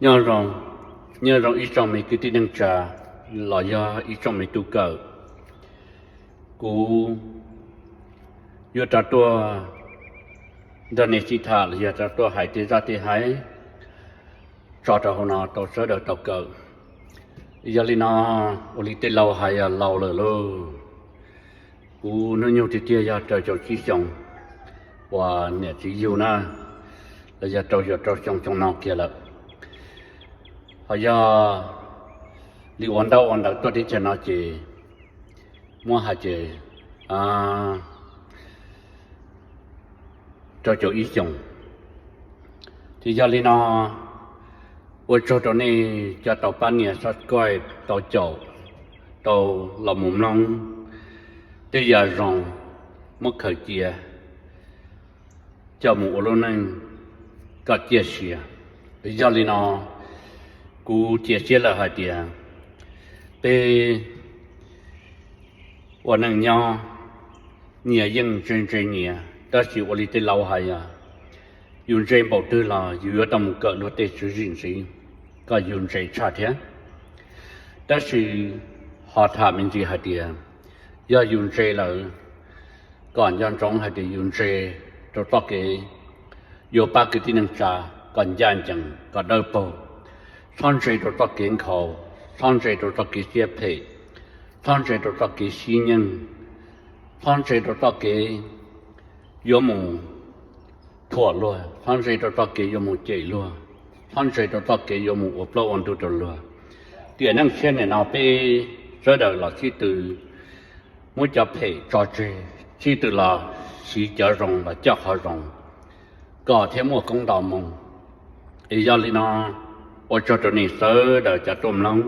Nyob zoo, nyob zoo ib tsoom me kwv tij neej tsa los yog ib tsoom me tub kawm. Kuv yuav rov tuaj nrog nej sib tham los yog rov tuaj hais tej zaj tej haiv tso rau hauv no rau sawv daws tau kawm. Yog li no, ua li tej laus hais yog laus lawm lauj. Kuv hnub nyoog tiag tiag yog rau caum tsib xyoos uas niam txiv yug na, los yog rau caum rau xyoo xyoo no kiag lawm. Ho yog li ua ntaub ua ntawv tuaj teb chaws no ces muab hais ces rau caum ib xyoos. Ces yog li no, ua tsaug rau nej cov tau pab nias subscribe, tau caum, tau los mus mloog tej yam zoo, muab khaws cia coj mus ua lub neej kom ciaj sia. Yog li no, kuv cia siab lawm hais tias peb ua neej nyob, nyias yeej ntse ntse nyias, tab sis ua li tej laus hais yog yus ntse npaum twg los yus yuav tau mus kawm luag tej tswv zim ntxiv kom yus ntse tshaj thiab. Tab sis ho tham me ntsis hais tias yog yus ntse lawm, kom nco ntsoov hais tias yus ntse rau txoj kev yuav pab kwv tij neej tsa kom ncaj ncees kom dawb paug, txhob ntse rau txoj kev nkhaus, txhob ntse rau txoj kev siab phem, txhob ntse rau txoj kev sib nyeej, txhob ntse rau txoj kev yuav mus thuam luag, txhob ntse rau txoj kev yuav mus cem luag, txhob ntse rau txoj kev yuav mus ua plaub ua ntug rau luag. Tiam neej tshiab nim no peb sawv daws los sib tw muab cov phem tso tseg, sib tw los siv cov zoo los coj qhov zoo kom thiaj muaj koob nto moo. Es yog li no, ua tsaug rau nej sawv daws cov tuaj mloog.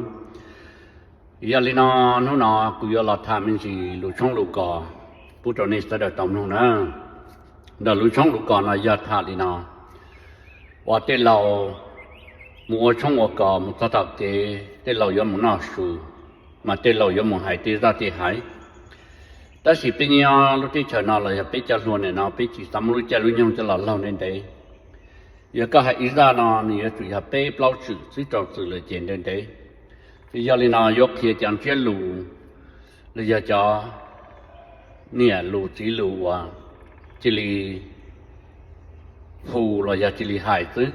Yog li no, hnub no kuv yuav los tham me ntsis lus tshoob lus kos pub rau nej sawv daws tau mloog na. Ntawm lub tshoob lub kos no yog tham li no, uas tej laus mus ua tshoob ua kos mus txog tom kev tej laus yuav mus noj su, mas tej laus yuav mus hais tej zaj tej haiv. Tab sis peb nyob lub teb chaws no los yog peb cov hluas nim no peb tsis xav muab lub caij lub nyoog coj los laug ntev ntev. Yog koj hais ib zaj no nws yuav tsum yog peb plaub tswm xwb rau txwm lawm ces ntev ntev. Yog li no yuav qhia cov ntsiab lus los yog cov niam lus txiv lus uas cia li hu los yog cia li hais xwb.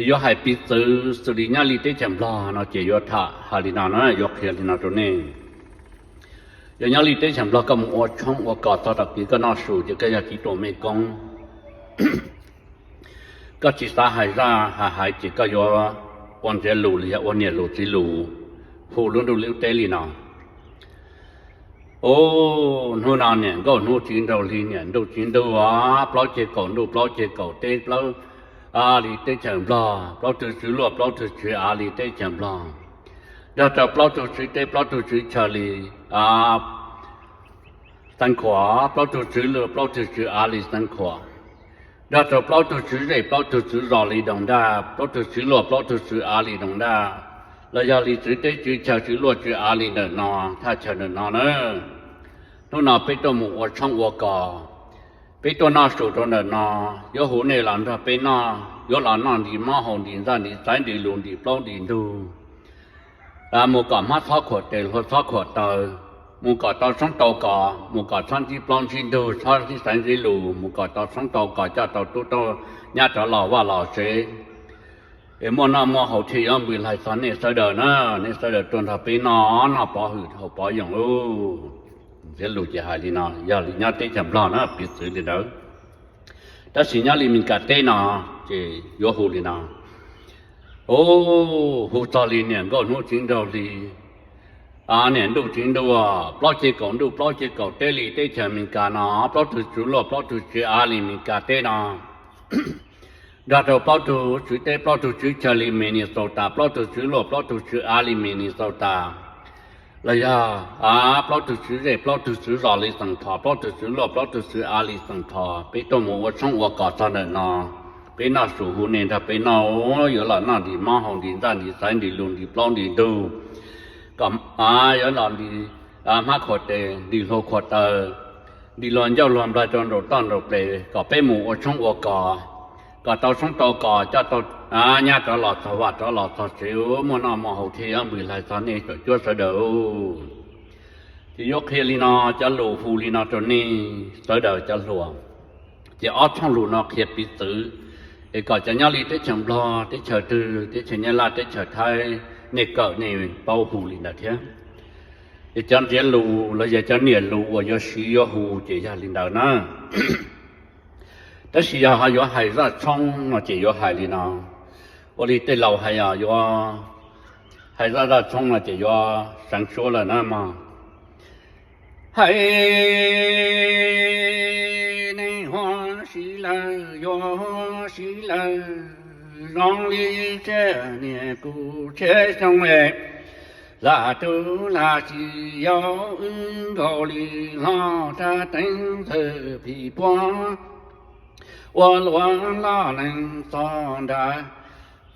Yuav hais piv txwv xws li nyob li teb chaws Nplog no ces yuav tham hais li no na, yuav qhia li no rau nej. Yog nyob li teb chaws Nplog koj mus ua tshoob ua kos txog tom kev koj noj su ces koj yog tib tug mej koob. Koj tsis xav hais zaj hais haiv ces koj yuav ua ntsiab lus los yog ua niam lus txiv lus hu lub ntuj lub teb li no: Ub, hnub no niam nkauj hnub txiv nraug hli, niam ntuj txiv ntug, plaub ceg kaum ntuj plaub ceg kaum teb, plaub, av li teb chaws Nplog, plaub tug tswv luaj plaub tug tswv av li teb chaws Nplog, nrog rau plaub tug tswv teb plaub tug tswv chaw li Xeev Khuam, plaub tug tswv luaj plaub tug tswv av li Xeev Khuam, nrog rau plaub tug tswv zej plaub tug tswv zos li Doos Daj, plaub tug tswv luaj plaub tug tswv av li Doos Daj, los yog li tswv teb tswv chaw tswv luaj tswv av li ntawm no, thaj chaw ntawm no na. Hnub no peb tuaj mus ua tshoob ua kos, peb tuaj noj su rau ntawm no, yuav hu nej los nrog peb noj, yuav los noj ntim mob haus ntim ntaj ntim xaiv ntim lus ntim plaub ntim ntug, mus kom hmab txhob khuam tes hlua txhob khuam taw, mus kom tau tshoob tau kos, mus kom txhob ntsib plaub ntsib ntug, txhob ntsib xaiv ntsib lus, mus kom tau tshoob tau kos coj tau tub tau nyab rov los vaj los tsev. Es muaj noj muaj haus thiaj yuav npis lais txog nej sawv daws na, nej sawv daws tuaj nrog peb noj, noj pov hwm haus pov yoos lauj. Ntsiab lus ces hais li no, yog li nyob teb chaws Nplog na piv txwv li ntawd. Tab sis nyob li Meskas teb no ces yuav hu li no: Ub, hu txog li niam nkauj hnub txiv nraug hli, niam ntuj txiv ntuj, plaub ceg kaum ntuj plaub ceg kaum teb li teb chaws Meskas no, plaub tug tswv luaj plaub tug tswv av li Meskas teb no, nrog rau plaub tug tswv teb plaub tug tswv chaw li Minnesota, plaub tug tswv luaj plaub tug tswv av li Minnesota, los yog plaub tug tswv zej plaub tug tswv zos li Xeem Thos, plaub tug tswv luaj plaub tug tswv av li Xeem Thos, peb tuaj mus ua tshoob ua kos txog ntawm no, peb noj su hu nej nrog peb noj, yuav los noj ntim mob haus ntim ntaj ntim xaiv ntim lus ntim plaub ntim ntug, kom yuav los ntim hmab khuam tes ntim hlua khuam taw, ntim luag ncauj luag nplaig rau nraum toj nraum ples kom peb mus ua tshoob ua kos, kom tau soob tau kos coj tau nyab rov los txog vaj rov los txog tsev, muaj noj muaj haus thiab yuav npws hlais txog nej tsoom cuab sawv daws. Ces yuav qhia li no, cov lus hu li no rau nej sawv daws cov hluas. Ces ob tshooj lus no qhia piv txwv es kom cov nyob li teb chaws Nplog, teb chaws twg, teb chaws Nyab Laj, teb chaws Thaib, nej kawm nej paub hu li ntawd thiab. Ces cov ntsiav lus los yog cov niam lus uas yuav siv yuav hu ces yog li ntawd na. Tab sis yog ho yuav hais zaj tshoob no ces yuav hais li no. Ua li tej laus hais, yog yuav hais zaj zaj tshoob no ces yuav seev suab lawm na mog. Hais neeg ho siv lawm yuav siv lawm, zoo li txhiab niam kuv txhiab xyoo es, lam tub lam tsis yau wb nkaus li hlo rab teeb ntxawm phim puag ua luaj loj lees txog nram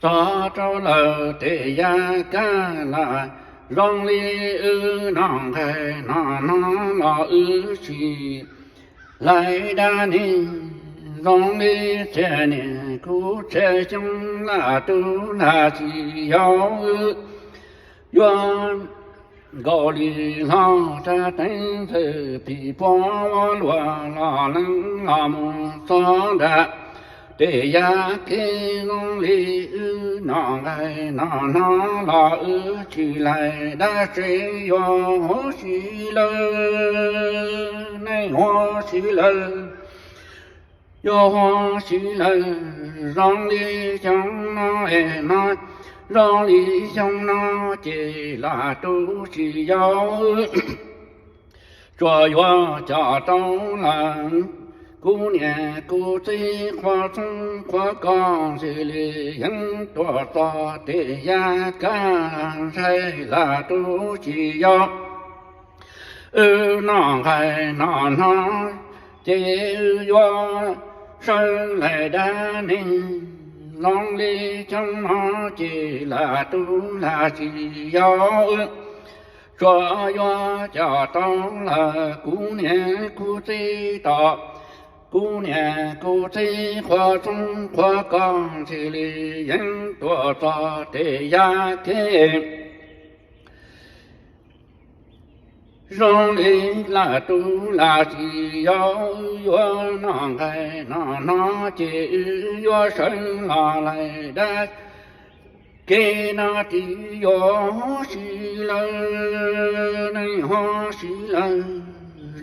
txog rau lawm tej yam kaj lam zoo li wb noj nqaij noj hno los wb tsis hlais dab neeg, zoo li txhiab niam kuv txhiab xyoo lam tub lam tsis yau wb yuav nkaus li hlo rab teeb ntxawm phim puag ua luaj loj lees los mus txog nram tej yam kev zoo li wb noj nqaij noj hno los wb tsis hlais dab tsi, yuav ho siv lawm, neeg ho siv lawm yuav ho siv lawm, zoo li xyoo no es no, zoo li xyoo no ces lam tub tsis yau tsuas yuav coj tau lawm kuv niam kuv txiv qhua txoob qhua kos ntxhi li yeeb tuaj txog tej yam kaj ntshai lam tub tsis yau wb noj nqaij noj hno ces wb yuav sawv hlais dab neeg, zoo li xyoo no ces lam tub lam tsis yau wb tsuas yuav coj tau lawm kuv niam kuv txiv tom kuv niam kuv txiv qhua txoob qhua kos ntxhi li yeeb tuaj txog tej yam kev zoo li lam tub lam tsis yau wb yuav noj nqaij noj hno ces wb yuav sawv los hlais dab kev no tsis yuav ho siv lawm, neeg ho siv lawm,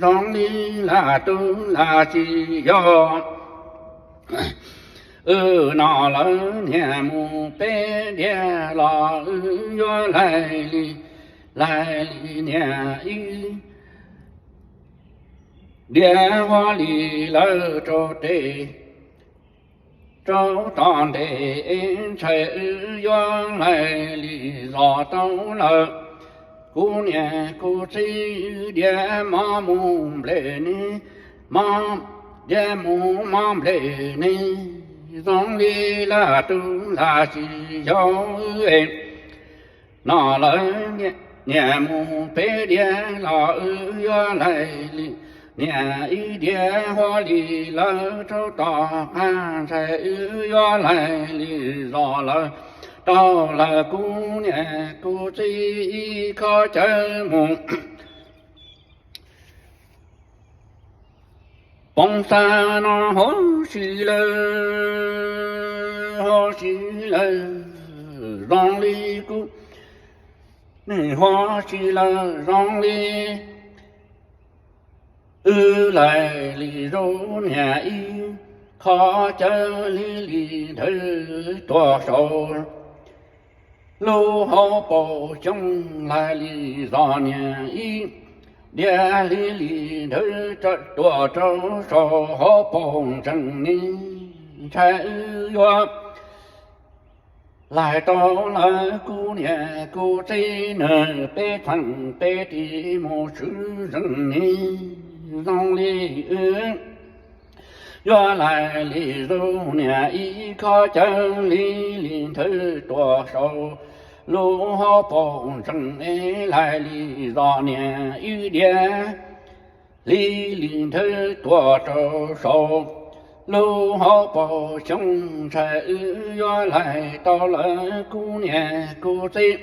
zoo li lam tub lam tsis yau wb noj lawm niam mus peb diav los wb yuav hlais li, hlais li niam ib diav huab li lawm rau tes rau tom ntej es ntshai wb yuav hlais li zos tau lawm kuv niam kuv txiv diav mov mus nplej ne, mov diav mus mov nplej ne, zoo li lam tub lam tsis yau wb noj lawm niam mus peb diav los wb yuav hlais li niam ib diav huab li lawm rau tom qab ntshai wb yuav hlais li zos lawm tau lawm kuv niam kuv txiv ib khob cawv mus poob xav no ho siv lawm, ho siv lawm, zoo li kuv ne ho siv lawm zoo li wb hlais li zos niam ib khob cawv li li ntawd tuaj saum lub hauv paus xyoo, hlais li zos niam ib diav li li ntawd tuaj rau saum hauv paus ntsees ne, ntshai wb yuav hlais tau lawm kuv niam kuv txiv nws peb txheej peb tis mus swb zeej ne, zoo li wb yuav hlais li zos niam ib khob cawv li li ntawd tuaj saum lub hauv paus ntsees es hlais li zos niam ib diav li li ntawd tuaj rau saum lub hauv paus xyoo ntshai wb yuav laig tau lawv kuv niam kuv txiv.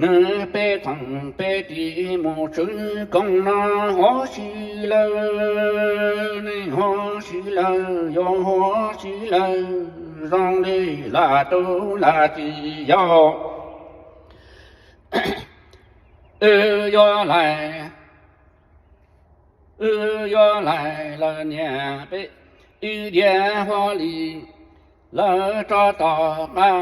Nws peb txheej peb tis mus tswv koog no huv si lawm, ne huv si lawm, yuav huv si lawm, zoo li lam tub lam txiv yau. Wb yuav laig, wb yuav laig lawm niam peb, ib diav huab li lawv rov tom qab,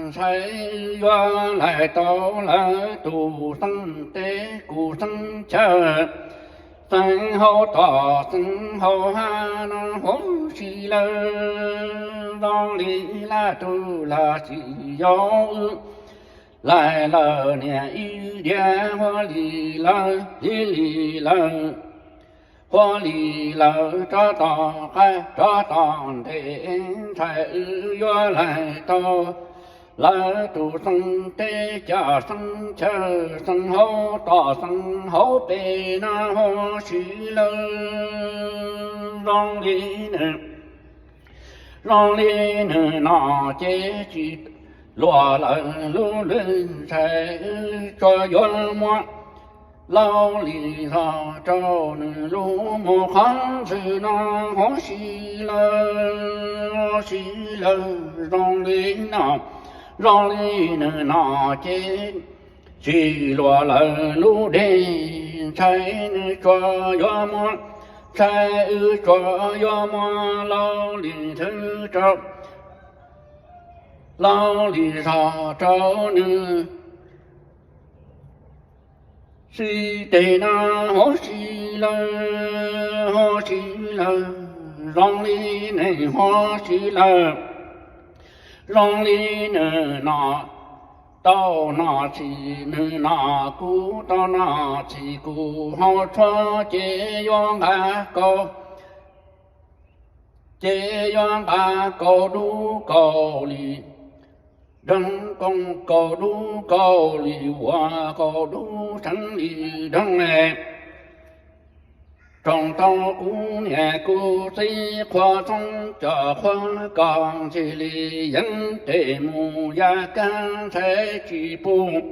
ntshai wb yuav laig tau lawv tus xeeb teb kuv xeeb chaw, xeeb hauv tom xeeb hauv hab no huv si lawm, zoo li lam tub lam txiv yau. Wb laig lawm niam ib diav huab li lawv, ib li lawv, huab li lawv rov tom qab rov tom ntev, ntshai wb yuav laig tau lawv tus xeeb teb cov xeeb chaw, xeeb hauv tom xeeb hauv pes no huv si lawm, zoo li nws, zoo li nws no ces tsis luag lawm lub lwg, ntshai wb tsuas yuav muab laug li zog rau nws lub mus qhov ntxwg no huv si lawm, huv si lawm, zoo li no, zoo li nws no ces tsis luag lawm lub dej, ntshai nws tsuas yuav muab, ntshai wb tsuas yuav muab laug li thwb rau, laug li zog rau nws. Sib teg no huv si lawm, huv si lawm, zoo li neeg huv si lawm, zoo li nws no tau nom txhim, nws no kuv tau nom txhim, kuv hau tshuab ces yuav nqa kaus, ces yuav nqa kaus dub kaus li doog, kaus dub kaus li vuas, kaus dub seev li doog. Tsoom tau kuv niam kuv txiv qhua txoob cov qhua kos, ntxhi li yeeb tes mus ya kab, ntshai tsis pub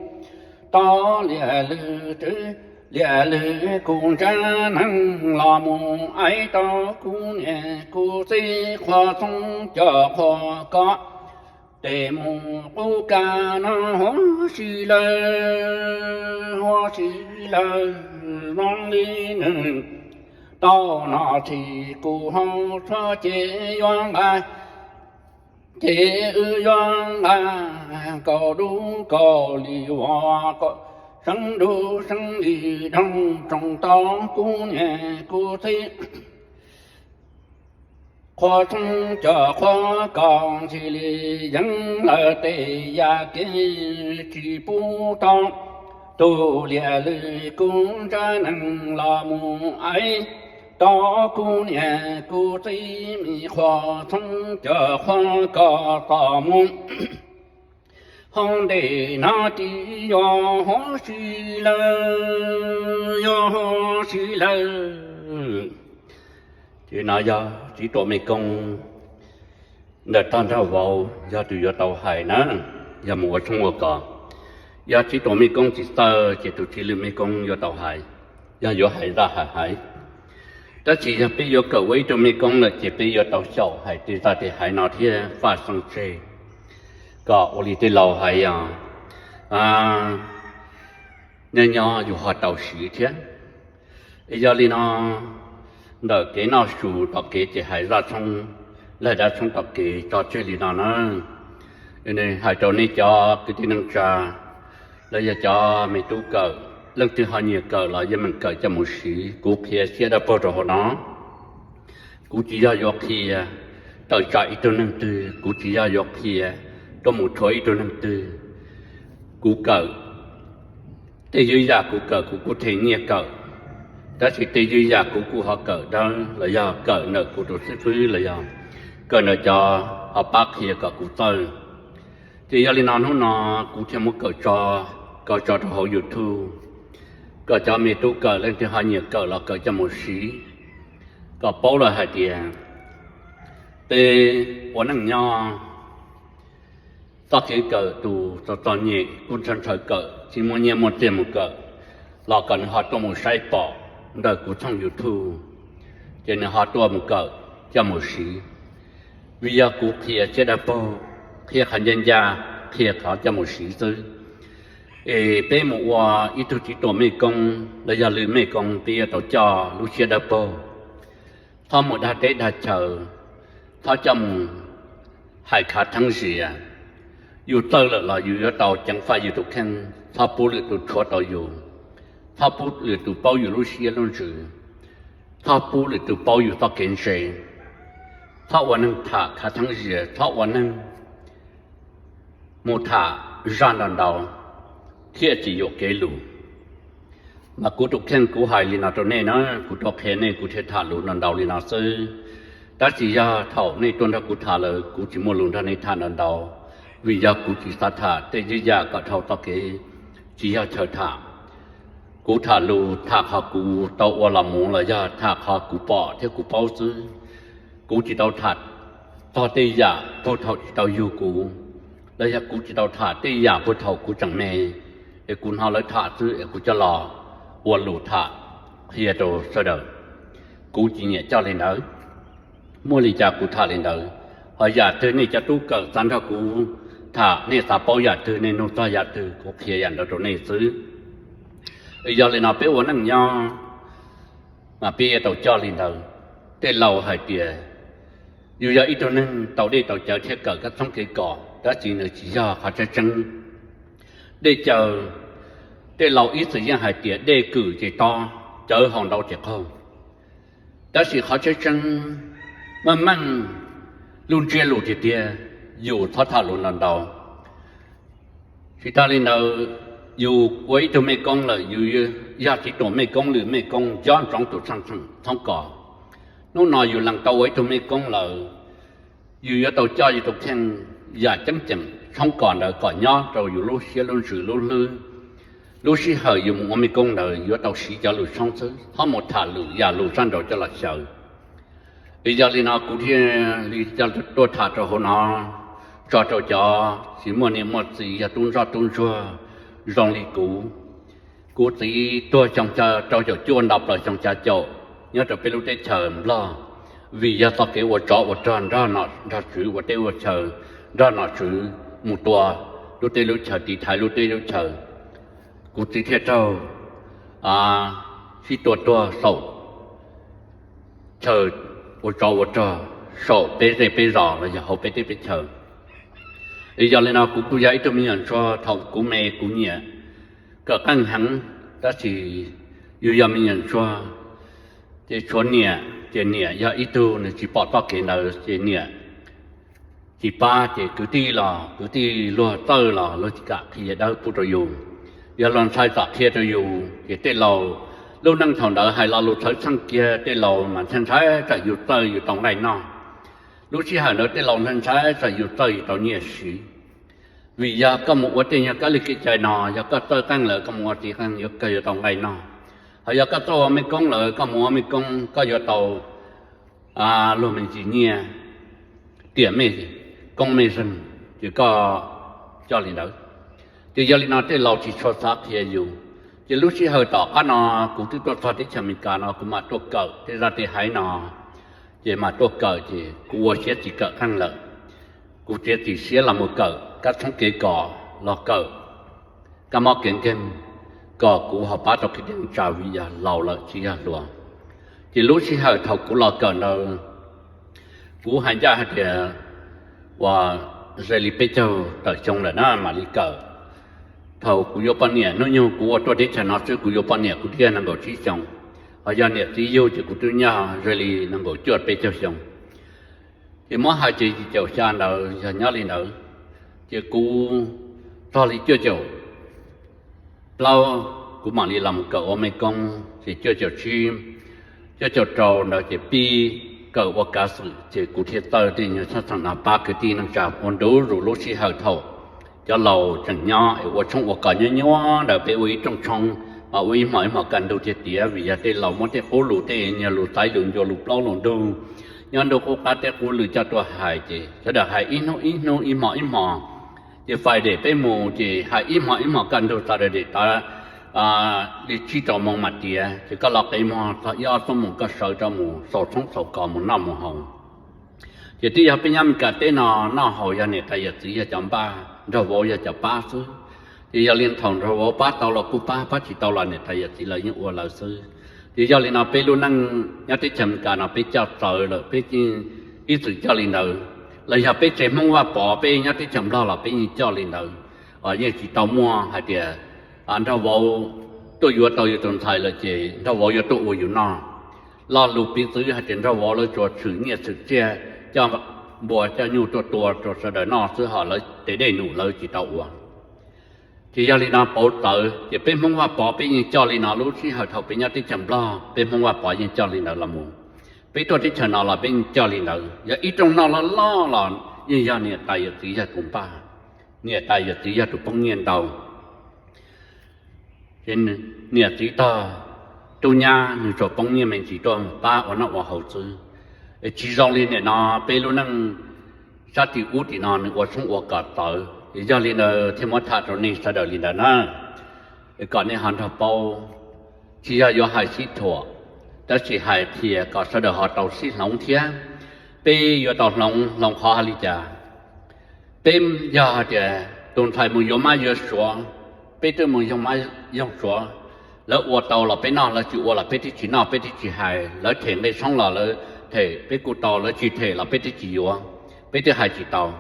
tau liam lwm twg, liam lwm kuv ntsab neeg los mus aiv tau kuv niam kuv txiv qhua txoob cov qhua kos, tes mus qub kab no huv si lawm, huv si lawm, zoo li nws tau nom txhim, kuv hau tshuab ces yuav nqa, ces wb yuav nqa kaus dub kaus li vuas, kaus seev dub seev li doog. Tsoom tau kuv niam kuv txiv qhua txoob cov qhua kos, ntxhi li yeeb lawm tes ya kev, tsis pub tau tus liam lwm kuv ntsab neeg los mus aiv tau kuv niam kuv txiv. Me qhua txoob cov qhua kos tom mus hauv ntej no ces yuav huv si lawm, yuav huv si lawm. Ces no yog Txiv Tuam Mej Koob ntawm tog nraug vauv yog tus yuav tau hais na, yog mus ua tshoob ua kos. Yog Txiv Tuam Mej Koob tsis txawj ces tus Txiv Lwm Mej Koob yuav tau hais, yog yuav hais zaj hais hais. Tab sis yog peb yuav kawm ua ib tug mej koob lawm ces peb yuav tau xyaum hais tej zaj tej hais no thiab faj xeeb tseg, kom ua li tej laus hais os, nyob nyob yus ho tau siv thiab. Es yog li no, ntawm kev noj su tom kev ces hais zaj tshoob, lawv dab tshoob tom kev tso tseg li no na. Hais rau nej cov kwv tij neej tsa, los yog cov me tub kawm, leej twg ho nyiam kawm los yeej meem kawm coj mus siv. Kuv qhia siab dawb paug rau hauv no. Kuv tsis yog yuav qhia tawm tsam ib tug neeg twg, kuv tsis yog yuav qhia tuaj mus rhuav ib tug neeg twg. Kuv kawm, tej ywj yam kuv kawm kuv kuj them nyiaj kawm, tab sis tej ywj yam kuv kuj ho kawm dawb los yog kawm ntawm kuv tus xib fwb los yog kawm ntawm cov ho pab qhia kom kuv txawj. Ces yog li no hnub no kuv thiaj muab kawm tso, kawm tso rau hauv YouTube, kom cov me tub kawm leej twg ho nyiam kawm los kawm coj mus siv, kom paub lawm hais tias Peb ua neej nyob, txoj kev kawm tus txom txom nyem kuj ntshaw ntshaw kawm, tsis muaj nyiaj muaj txiag mus kawm, los kom nws ho tuaj mus saib pom ntawm kuv thooj YouTube, ces nws ho tuaj mus kawm coj mus siv. Vim yog kuv qhia siab dawb paug, qhia qhov ncaj ncaj, qhia qhov coj mus siv xwb. Es peb mus ua ib tug txiv tuam mej koob los yog lwm mej koob, peb yuav tau coj lub siab dawb paug. Txhob mus dag teb dag chaw, txhob coj mus hais khav theeb zias. Yus txawj lawm los yus yuav tau ceev faj yus tus kheej, txhob pub lwm tus rhuav tau yus, txhob pub lwm tus paub yus lub siab lub ntsws, txhob pub lwm tus paub yus txoj kev ntse. Txhob ua neeg tham khav theeb zias, txhob ua neeg mus tham zaj ntau ntau thiaj tsis yuam kev lus. Mas kuv tus kheej kuv hais li no rau nej na, kuv tuaj qhia nej kuv thiaj tham lus ntau ntau li no xwb. Tab sis yog thaum nej tuaj nrog kuv tham lawm kuv tsis muaj lus nrog nej tham ntau ntau, vim yog kuv tsis xav tham tej yam kom dhau txoj kev tsis yog chaw tham. Kuv tham lus tham qhov kuv tau ua los mus los yog tham qhov kuv pom thiab kuv paub xwb. Kuv tsis tau tham txog tej yam puag thaum tsis tau yug kuv, los yog kuv tsis tau tham tej yam puag thaum kuv tseem me, es kuv hnov lawv tham xwb es kuv coj los ua lus tham qhia rau sawv daws. Kuv tsis nyiam coj li ntawd. Muaj li cas kuv tham li ntawd, ho yam twg nej cov tub kawm xav nrog kuv tham, nej xav paub yam twg nej nug txog yam twg kuv qhia yam ntawd rau nej xwb. Yog li no peb ua neej nyob mas peb yuav tau coj li ntawd. Tej laus hais tias yus yog ib tug neeg tau dej tau cawv thiab kawm kab txoob kev kos, tab sis nws tsis yog qhov tseeb tseeb. Dej cawv, tej laus ib txwm yeej hais tias dej kwm ces tob, cawv haus ntau ces qaug. Tab sis qhov tseeb tseeb, meej meej lub ntsiab lus tiag tiag, yus txhob tham lus ntau ntau. Tsis tas li ntawd, yus ua ib tug mej koob lawm, yus yog txiv tuam mej koob lwm mej koob nco ntsoov tus txheej txheem txhoob kos. Hnub no yus lees tau ua ib tug mej koob lawm, yus yuav tau coj yus tus kheej yam ceeb ceem txhoob kos ntawd kom nyob rau yus lub siab lub ntsws lub hlwb. Lub sij hawm yus mus ua mej koob ntawd yuav tau siv cov lus tshoob xwb, txhob mus tham lwm yam lus sab nraud coj los xyaw. Es yog li no kuv thiaj li coj tuaj tham rau hauv no, tso rau cov tsis muaj niam muaj txiv yog tub ntsoj tub ntsuag zoo li kuv. Kuv txiv tuag xyoo rau caum cuaj nto plaws xyoo xya caum nyob rau peb lub teb chaws Nplog, vim yog txoj kev ua tsov ua rog nrog nom nrog tswv ua teb ua chaw, nrog nom tswv mus tua lub teb lub chaw, tiv thaiv lub teb lub chaw. Kuv txiv thiaj raug sib tua tuag saum chaw ua tsov ua rog saum peb zej peb zos los yog hauv peb teb peb chaw. Es yog li no kuv kuj yog ib tug me nyuam ntsuag thaum kuv me kuv nyiam kawm qeej heev, tab sis yus yog me nyuam ntsuag ces tshuav niam, ces niam yog ib tug nws tsis pom txoj kev ntawd ces niam tsis pab, ces kwv tij los kwv tij luag txawj los luag tsis kam qhia dawb pub rau yus. Yog luag ntshai txam qhia rau yus ces tej laus, lub neej thaum ntawd hais lo lus txhawv txheej kiag, tej laus mas ntshai ntshai tsam yus txawj yus tau nqaij noj. Lub sij hawm ntawd tej laus ntshai ntshai tsam yus txawj yus tau nyiaj siv. Vim yog koj mus ua tej nyuag kab li kev cai no, yog koj txawj qeej lawm koj mus ua txiv qeej yuav kawg yuav tau nqaij noj. Ho yog koj txawj ua mej koob lawm koj mus ua mej koob koj yuav tau luag me ntsis nyiaj, tiam mej koob mej zeeg, ces koj coj li ntawd. Ces yog li no tej laus tsis tshua xav qhia yus. Ces lub sij hawm tom qab no kuv twb tuaj txog teb chaws Amelikas no kuv mam tuaj kawm tej zaj tej haiv no, ces mam tuaj kawm ces kuv ua siab tsis kawm qeej lawm. Kuv txiav txim siab los mus kawm kab tshoob kev kos, los kawm kab mob kev nkeeg, kom kuv ho pab tau kev cai tsa vim yog laus lawm tsis yog hluas. Ces lub sij hawm thaum kuv los kawm ntawd, kuv hais ncaj hais tias uas ze li peb caug tawm xyoo lawm na mam li kawm. Thaum kuv yuav poj niam, hnub nyoog kuv ua tuaj teb chaws no xwb kuv yuav poj niam kuv twb yog nees nkaum tsib xyoo, ho yog niam txiv yug ces kuv twb nyob ze li nees nkaum cuaj peb caug xyoo. Ces muab hais ces yim caum xya ntawd yog nyob li ntawd, ces kuv txog li cuaj caum plaub kuv mam li los mus kawm ua mej koob, ces cuaj caum tsib, cuaj caum rau ntawd ces pib kawm ua kav xwm, ces kuv thiaj txawj tej nyuag txheej txheem no pab kwv tij neej tsa ua ntu zus lub sij hawm thaum cov laus tseem nyob es ua tshoob ua kos nyuab nyuab ntawd peb ua ib rooj tshoob, mas ua ib hmos ib hmos kaj ntug thiaj tiav vim yog tej laus muab tej qub lus tej nyuag lus xaiv lus ncua lus plaub lus ntug, nyob ntuj qub qab teb qub lwm coj tuaj hais ces sawv daws hais ib hnub ib hnub ib hmo ib hmo. Ces Friday peb mus ces hais ib hmo ib hmo kaj ntug txog Saturday tav li tsib rau moos mam tiav ces koj los qe muag txog ib ob xuab moos koj sawv rov mus xaus tshoob xaus kos mus noj mus haus. Ces twb yog peb nyob Meskas teb no noj haus yog niam tais yawm txiv yog cov npaj, nraug vauv yog cov pab xwb. Ces yog li thaum nraug vauv pab tau los kuj pab, pab tsis tau los niam tais yawm txiv lawv yeej ua lawv xwb. Ces yog li no peb lub neej nyob teb chaws Meskas no peb coj txawv lawm peb yeej ib txwm coj li ntawd, los yog peb tsev Hmoob Vaj Pov peb nyob teb chaws Nplog los peb yeej coj li ntawd. Yeej tsis tau muaj hais tias nraug vauv tuaj yuav tau yus tus ntxhais lawm ces nraug vauv yuav tuaj ua yus noj. Lo lus piv txwv hais tias nraug vauv lawv tsuas tshwm nyiaj tshwm txiaj coj npua coj nyuj tuaj tua rau sawv daws noj xwb, ho lawv tes dej num lawv tsis tau ua. Ces yog li no pauv txawv ces peb Hmoob Vaj Pov peb yeej coj li no, lub sij hawm thaum peb nyob teb chaws Nplog peb Hmoob Vaj Pov yeej coj li ntawd los mus. Peb tuaj teb chaws no los peb yeej coj li ntawd, yog ib rooj noj loj loj los yeej yog niam tais yawm txiv yog tus npaj, niam tais yawm txiv yog tus poob nyiaj ntau. Ces niam txiv tog tub nyab nws tsuas poob nyiaj me ntsis tuaj pab ua noj ua haus xwb. Tsis zoo li nim no peb lub neej sab tim ub tim no nws ua tshoob ua kos txawv, ces yog li ntawd thiaj muab tham rau nej sawv daws li ntawd na, kom nej ho nrog paub. Tsis yog yuav hais sib thuam, tab sis hais qhia kom sawv daws ho tau sib hloov thiab. Peb yuav tau hloov, hloov qhov hais li cas? Peb yog hais tias tus ntxhais mus yuav mab yuav suav, peb twb mus yoog mab yoog suav, lawv ua tau los peb noj, lawv tsis ua los peb twb tsis noj peb twb tsis hais, lawv them nqe tshoob los lawv them peb kuj tau, lawv tsis them los peb twb tsis yuav, peb twb hais tsis tau.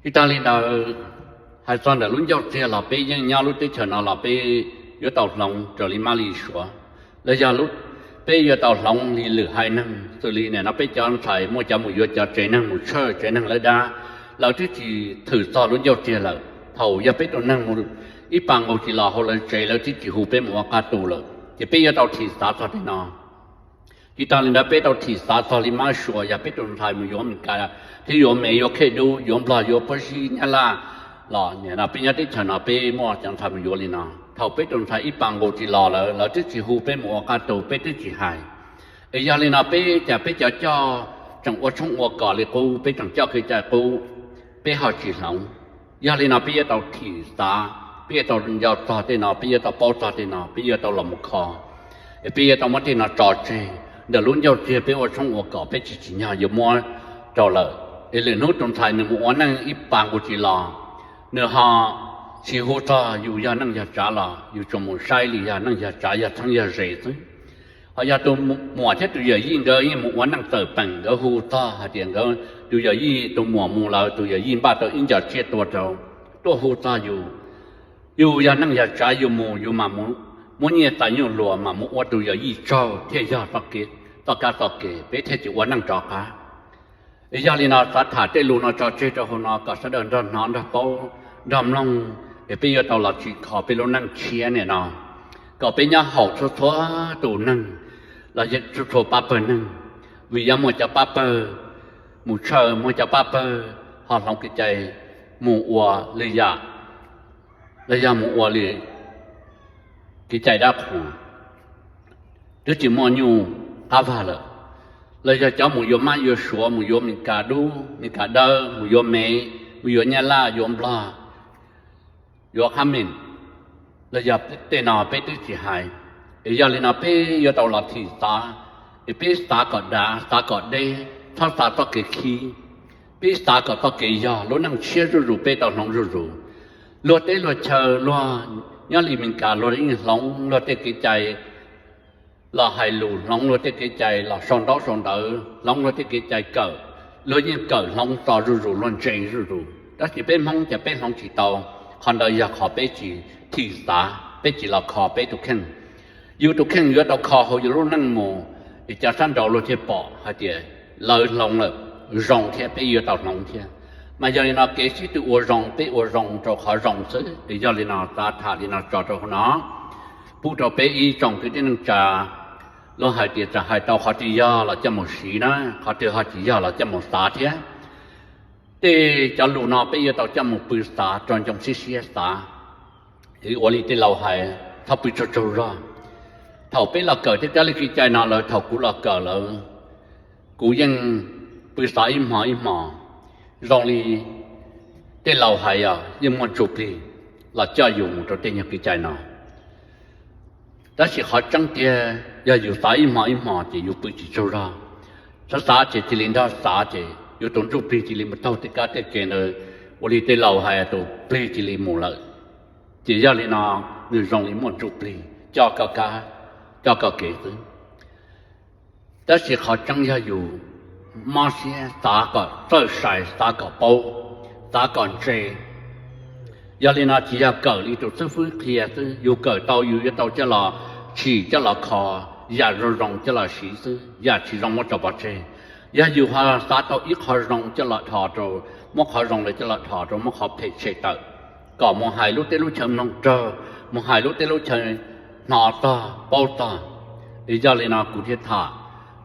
Tsis tas li ntawd, hais txog ntawm lub ncauj txiag los peb yeej nyob lub teb chaws no los peb yuav tau hloov raws li mab li suav, los yog peb yuav tau hloov li lwm haiv neeg xws li nim no peb cov ntxhais muaj cov mus yuav cov tsev neeg mus tshawj tsev neeg lawv dab, lawv twb tsis thwm txog lub ncauj txiag lawm. Thaum yog peb tus neeg mus ib pas nkaus tsis los hauv lawv tsev lawv twb tsis hu peb mus ua qab tu lawm, ces peb yuav tau thim xav txog tej no. Tsis tas li ntawd peb tau thim xav txog li mab suav, yog peb tus ntxhais mus yuav Meskas thiab yuav me yuav khej dub yuav Nplog yuav Pab Zib Nyab Laj los nim no peb nyob teb chaws no peb muaj cov ntxhais mus yuav li no, thaum peb tus ntxhais ib pas nkaus tsis los lawm lawv twb tsis hu peb mus ua qab tu peb twb tsis hais. Es yog li no peb cas peb cov coj tseem ua tshoob ua kos li qub, peb tseem coj kev cai qub, peb ho tsis hloov. Yog li no peb yuav tau thim xav, peb yuav tau nco txog tej no, peb yuav tau paub txog tej no, peb yuav tau los mus kho, es peb yuav tau muab tej no tso tseg. Ntawm lub ncauj txiag peb ua tshoob ua kos peb tsis tsim nyog yuav muab rau lawm. Es lwm hnub tus ntxhais nws mus ua neej ib pas nkaus tsis los, nws ho tsis hu txog yus yog neej yog tsav los yus tsuas mus saib li yog neej yog tsav yog txheeb yog ze xwb. Ho yog tus muam thiab tus yawm yij nkawd yeej mus ua neej txawm peem, nkawd hu txog hais tias nkawd tus yawm yij tus muam mus lawm, tus yawm yij npaj tau ib nco tsiaj tua rau, tuaj hu txog yus, yus yog neej yog tsav yus mus yus mam mus muab nyiaj txais nyuj luas mam mus ua tus yawm yij tsaug thiaj yog txoj kab txoj ke, peb thiaj tsis ua neej rov qab. Es yog li no xav tham tej lus no tso tseg rau hauv no kom sawv daws nrog hnov nrog paub nrog mloog, es peb yuav tau los tsim kho peb lub neej tshiab nim no, kom peb nyob haum txhua txhua tus neeg los txhua txhua pab pawg neeg, vim yog muaj cov pab pawg mus tshawj, muaj cov pab pawg ho hloov kev cai mus ua li yam, los yog mus ua li kev cai dab qhuas, twb tsis muaj nyuj qab vag lawm, los yog cov mus yuav mab yuav suav, mus yuav Mes Kas dub Mes Kas dawb, mus yuav me, mus yuav Nyab Laj yuav Nplog, yuav qhab meem, los yog tej no peb twb tsis hais. Es yog li no peb yuav tau los thim xav, es peb xav kom dav xav kom deb, txhob xav txoj kev khib. Peb xav kom txoj kev yog lub neej tshiab zuj zus peb tau hloov zuj zus. Luag teb luag chaw luag nyob li Mes Kas luag yeej hloov luag tej kev cai los hais lus, hloov luag tej kev cai los sau ntaub sau ntawv, hloov luag tej kev cai kawm, luag yeej kawm hloov txo zuj zus, luag ntse zuj zus. Tab sis peb Hmoob ces peb hloov tsis tau. Qhov ntawd yog qhov peb tsis thim xav, peb tsis los kho peb tus kheej. Yus tus kheej yuav tau kho hauv yus lub neej mus, es cov sab nraud luag thiaj pom hais tias lawv hloov lawm zoo thiab peb yuav tau hloov thiab. Mas yog li no kev sib tw ua zoo peb ua zoo rau qhov zoo xwb. Es yog li no xav tham li no tso rau hauv no, pub rau peb ib tsoom kwv tij neej tsa, luag hais tias txawm hais tau qhov twg yog los coj mus siv na, qhov twg ho tsis yog los coj mus xav thiab. Tej cov lus no peb yuav tau coj mus pw xav, rau ncoo siab siab xav. Ua li tej laus hais, txhob pw tsaug tsaug zog. Thaum peb los kawm tej kab li kev cai no lawm, thaum kuv los kawm lawm, Kuv yeej pw xav ib hmo ib hmo, zoo li tej laus hais os, yeej muaj ntsuj plig los coj yus mus rau tej nyuag kev cai no. Tab sis qhov tseeb tiag yog yus xav ib hmo ib hmo ces yus pw tsis tsaug zog. Xav xav ces cia li nrog xav ces yus tus ntsuj plig cia li mus taug tej kab tej kev ntawd, ua li tej laus hais tus plig cia li mus lawm. Ces yog li no, nws zoo li muaj ntsuj plig coj koj kab, coj koj kev xwb. Tab sis qhov tseeb yog yus mob siab xav kom txawj sai, xav kom paub, xav kom ntse. Yog li no tsis yog kawm li tus xib fwb qhia xwb, yus kawm tau yus yuav tau coj los tshim coj los kho, yam zoo zoo coj los siv xwb, yam tsis zoo muab tso pov tseg. Yog yus ho xav tau ib qho zoo coj los dhos rau, muab qhov zoo lawm coj los dhos rau, muab qhov phem tshem tawm, kom mus hais lub teb lub chaw mloog raug, mus hais lub teb lub chaw hnov txog paub txog. Es yog li no kuv thiaj tham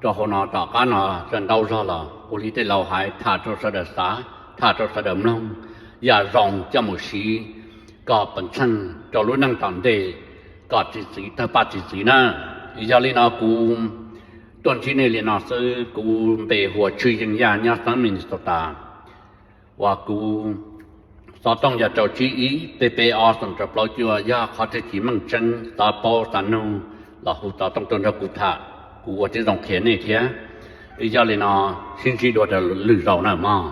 rau hauv no tom qab no ntau zog los ua li tej laus hais, tham rau sawv daws xav, tham rau sawv daws mloog, yam zoo coj mus siv kom pes tsheej rau lub neej tom ntej, kom tsis txwv tawg paj tsis txwv na. Es yog li no kuv tuaj ntsib nej li no xwb. Kuv npe hu ua Tswv Yeej Yaj nyob xeev Minnesota, uas kuv xov tooj yog rau tsib ib peb peb ob xoom rau plaub cuaj, yog qhov twg tsis meej tseeb xav paub xav nug los hu xov tooj tuaj nrog kuv tham, kuv ua tib zoo qhia nej thiab. Es yog li no, sib ntsib dua rau lwm zaus na mog.